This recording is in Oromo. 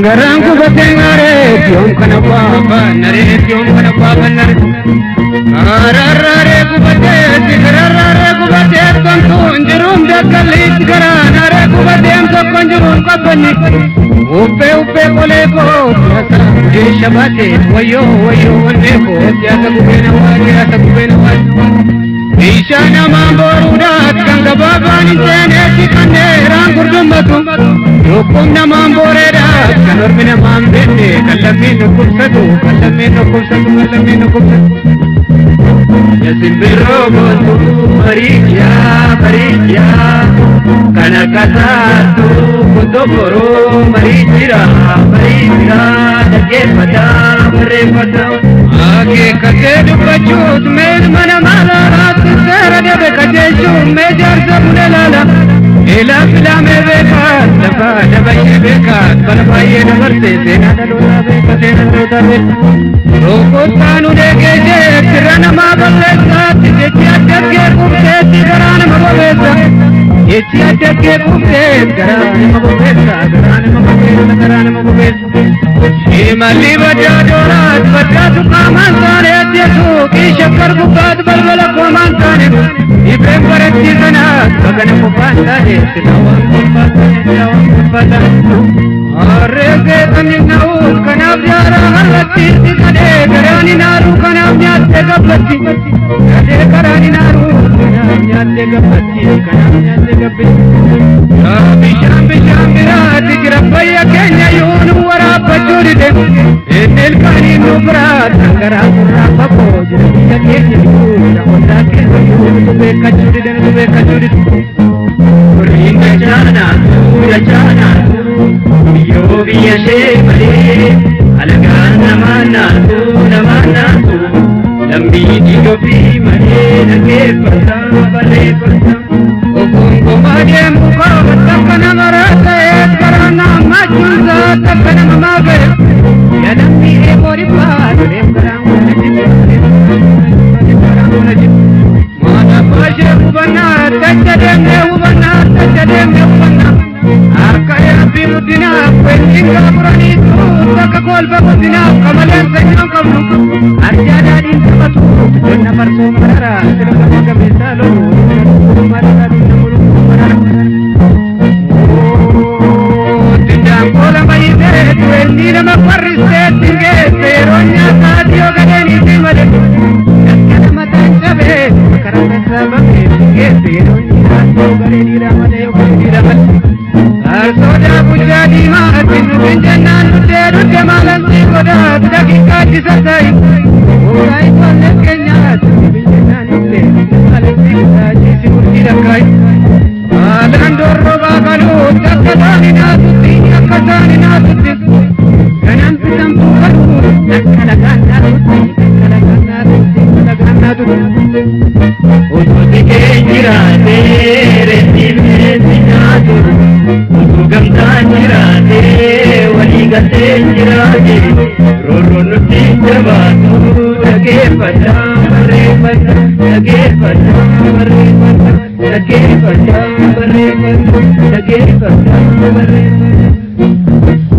Garaan gubatee yoom kana baafannare yoom kana baafannare Arararee gubatee garararee gubatee tontuun jiruun dakkalliitti garaanaree gubateen tokkoon jiruun qabbanni Uffee uffee qolee koo siyaasa gudee shabaatee wayyoo wayyoo onnee koo siyaasa gubeen hawaase siyaasa gubeen hawaase Bishaan namaan boruudhaaf kan gabaabaan hin seeneetti kan dheeraan gurdummatu Lukkuun namaan booreedhaaf kan ormi namaan beekne kan lammiin dhukkubsatu kan lammiin dhukkubsatu kan lammiin dhukkubsatu. Simbirroo gootu mariichiyaa mariichiyaa kan akka saartuu kottokoroo mariichiraa mariichiraa dhaggeeffataa barreeffataa. Akeekkatee dubbachuus mee mana maalaatti seera dabe qajeelchuun mee jaarsa buna laala. Ilaa filaamee beekaat lafa dabashee beekaat bara baay'ee dabarsee seenaa dhalootaa beeka seenaa dhalootaa beeka. Rukuttaan ulee geejjee sirra namaa balleessaatti jechi addaggee qubteetti garaa nama bobeessa. Jechi addaggee qubteet garaa nama bobeessa garaa nama bobeessa garaa nama bobeessa. Imalli baddaa dooraat baddaatu qaamaan taaneet yesuuqii shakkar gubbaat balbala koomaan taane dhibbeen barattii sanaat bagana qofaan taane silaa waan kolfaa taane silaa waan kolfaa taane. Harree seexanni na'uus kanaaf jaaraa hallatti kadhee garaan hin haaruu kanaaf nyaattee gabbatti. Kadhee garaan hin haaruu kanaaf nyaattee gabbatti kanaaf nyaattee gabbatti. Bishaan bishaan biraatti jira fayya keenya yoo nu waraabbachuu dide. Inni ilkaanii nu biraat kan garaa gurraa fagoo jira biyya keenya iyyuu jira ollaa keenya iyyuu nutu beekkachuu dide nutu beekkachuu dide. Horiin dachaanaatu dachaanaatu biyyoo biyya ishee malee alagaan namaa naatu namaa naatu lambii dhiigofii malee dhaggeeffataa barreeffataa. Ogongomaa deemu qaba takka nama raasa'eet garaa naammachuun isaa takka nama maaga'e. Yalamni eeboo dhibbaa loleef garaan goona jibba garaan goona jibba. Maata baashee hubannaa tacha deemnee hubannaa tacha deemnee hubannaa. Akka yaabbii guddinaaf wajjin gaaburaniitu takka kolfa guddinaaf qamaleen sanyoon qabnu. Arjaa daadhiin taphatu donna farsoo mararaa sirba gama gameessaa lolu mararaa donna muluu mararaa. Dindaan koola mayyisee du'eenni nama farristee tingeesse yeroo nyaataa dhiyoo gadheeniiti malee. Dakkana mataan cabee karaa sassaabamee tingeesse yeroo nyaataa dhiyoo gadheeniidha malee gadheeniidha malee. Arsoodaa bulchaa diimaa nuti jennaan nuddee dudde maalansi godhaat daqiiqaa ittisa ta'i. Suuraa ijoollee keenyaat nuti jennaan nuddee dudde maalansi godhaat ciisi murtii dhakkaayi. Haalaan dorrobaa galuu takka taani naasutti akka taani naasutti. Ganaan bitamtuu galuu takka lagaan naasutti takka lagaan naasutti lagaan naasutti. Utuu tikee jiraatee reetti bineensi nyaatu utuu gamtaan jiraatee walii galtee jiraate roorroon nutti jabaatu dhaggeeffachaa barreeffachaa dhaggeeffachaa barreeffachaa dhaggeeffachaa barreeffachaa dhaggeeffachaa barreeffachaa.